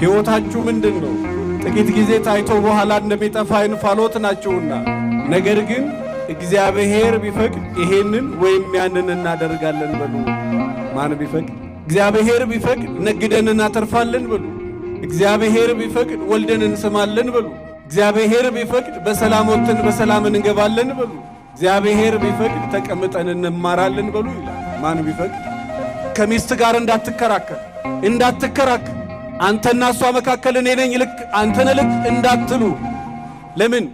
ሕይወታችሁ ምንድን ነው? ጥቂት ጊዜ ታይቶ በኋላ እንደሚጠፋ እንፋሎት ናችሁና። ነገር ግን እግዚአብሔር ቢፈቅድ ይሄንን ወይም ያንን እናደርጋለን በሉ። ማን ቢፈቅድ? እግዚአብሔር ቢፈቅድ ነግደን እናተርፋለን በሉ። እግዚአብሔር ቢፈቅድ ወልደን እንስማለን በሉ። እግዚአብሔር ቢፈቅድ በሰላም ወጥተን በሰላም እንገባለን በሉ። እግዚአብሔር ቢፈቅድ ተቀምጠን እንማራለን በሉ ይላል። ማን ቢፈቅድ? ከሚስት ጋር እንዳትከራከር እንዳትከራከር፣ አንተና እሷ መካከል እኔ ነኝ ልክ አንተነ ልክ እንዳትሉ። ለምን?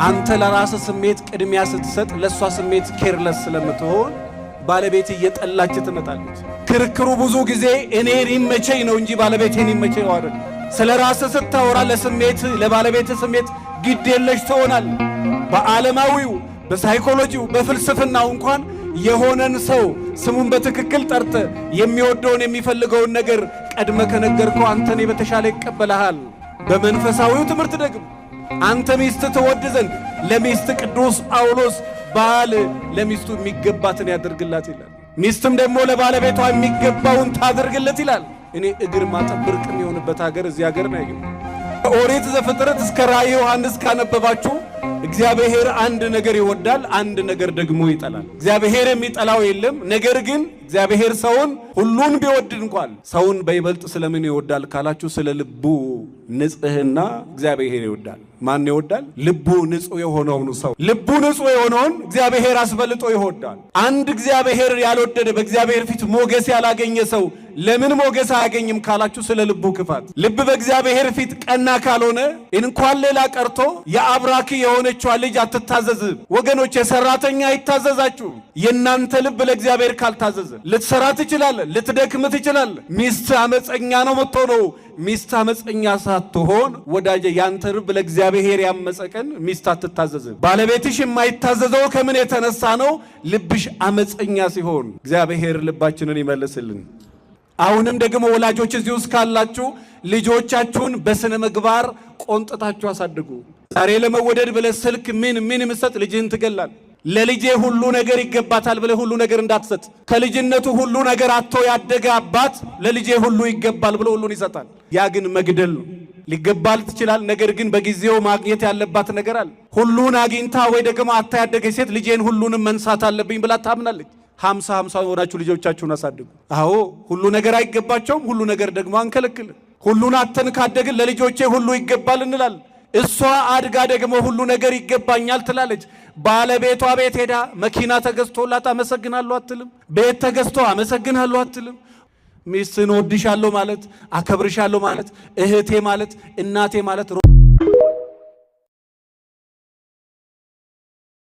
አንተ ለራስህ ስሜት ቅድሚያ ስትሰጥ ለእሷ ስሜት careless ስለምትሆን ባለቤት እየጠላች ትመጣለች። ክርክሩ ብዙ ጊዜ እኔን ይመቸኝ ነው እንጂ ባለቤቴን ይመቸኝ አይደለም። ስለ ራስህ ስታወራ ለስሜት ለባለቤት ስሜት ግድ የለሽ ትሆናል። በዓለማዊው በሳይኮሎጂው በፍልስፍናው እንኳን የሆነን ሰው ስሙን በትክክል ጠርተ የሚወደውን የሚፈልገውን ነገር ቀድመ ከነገርከው አንተን በተሻለ ይቀበልሃል። በመንፈሳዊው ትምህርት ደግሞ አንተ ሚስት ትወድ ዘንድ ለሚስት ቅዱስ ጳውሎስ ባል ለሚስቱ የሚገባትን ያደርግላት ይላል። ሚስትም ደግሞ ለባለቤቷ የሚገባውን ታደርግለት ይላል። እኔ እግር ማጠብ ብርቅ የሚሆንበት ሀገር እዚህ ሀገር ነው ያየሁት። ከኦሪት ዘፍጥረት እስከ ራእየ ዮሐንስ ካነበባችሁ እግዚአብሔር አንድ ነገር ይወዳል፣ አንድ ነገር ደግሞ ይጠላል። እግዚአብሔር የሚጠላው የለም። ነገር ግን እግዚአብሔር ሰውን ሁሉን ቢወድ እንኳን ሰውን በይበልጥ ስለምን ይወዳል ካላችሁ ስለ ልቡ ንጽሕና እግዚአብሔር ይወዳል። ማን ይወዳል? ልቡ ንጹሕ የሆነውን ሰው። ልቡ ንጹሕ የሆነውን እግዚአብሔር አስበልጦ ይወዳል። አንድ እግዚአብሔር ያልወደደ በእግዚአብሔር ፊት ሞገስ ያላገኘ ሰው ለምን ሞገስ አያገኝም ካላችሁ ስለ ልቡ ክፋት። ልብ በእግዚአብሔር ፊት ቀና ካልሆነ እንኳን ሌላ ቀርቶ የአብራክ የሆነችዋ ልጅ አትታዘዝም። ወገኖች፣ የሰራተኛ አይታዘዛችሁ። የእናንተ ልብ ለእግዚአብሔር ካልታዘዘ ልትሰራ ትችላለህ፣ ልትደክም ትችላለህ። ሚስት አመፀኛ ነው የምትሆነው። ሚስት አመፀኛ ሳትሆን ወዳጄ፣ ያንተ ልብ ለእግዚአብሔር ያመፀ ቀን ሚስት አትታዘዝም። ባለቤትሽ የማይታዘዘው ከምን የተነሳ ነው? ልብሽ አመፀኛ ሲሆን። እግዚአብሔር ልባችንን ይመልስልን። አሁንም ደግሞ ወላጆች እዚህ ውስጥ ካላችሁ ልጆቻችሁን በስነ ምግባር ቆንጥታችሁ አሳድጉ። ዛሬ ለመወደድ ብለህ ስልክ ምን ምን ምሰጥ ልጅህን ትገላል። ለልጄ ሁሉ ነገር ይገባታል ብለህ ሁሉ ነገር እንዳትሰጥ። ከልጅነቱ ሁሉ ነገር አጥቶ ያደገ አባት ለልጄ ሁሉ ይገባል ብሎ ሁሉን ይሰጣል። ያ ግን መግደል ነው። ሊገባል ትችላል። ነገር ግን በጊዜው ማግኘት ያለባት ነገር አለ። ሁሉን አግኝታ ወይ ደግሞ አታ ያደገች ሴት ልጄን ሁሉንም መንሳት አለብኝ ብላ ታምናለች። 50-50 ሆናችሁ ልጆቻችሁን አሳድጉ። አዎ ሁሉ ነገር አይገባቸውም። ሁሉ ነገር ደግሞ አንከለክልም። ሁሉን አተን ካደግን ለልጆቼ ሁሉ ይገባል እንላለን። እሷ አድጋ ደግሞ ሁሉ ነገር ይገባኛል ትላለች። ባለቤቷ ቤት ሄዳ መኪና ተገዝቶላት አመሰግናለሁ አትልም። ቤት ተገዝቶ አመሰግናለሁ አትልም። ሚስትን እወድሻለሁ ማለት፣ አከብርሻለሁ ማለት፣ እህቴ ማለት፣ እናቴ ማለት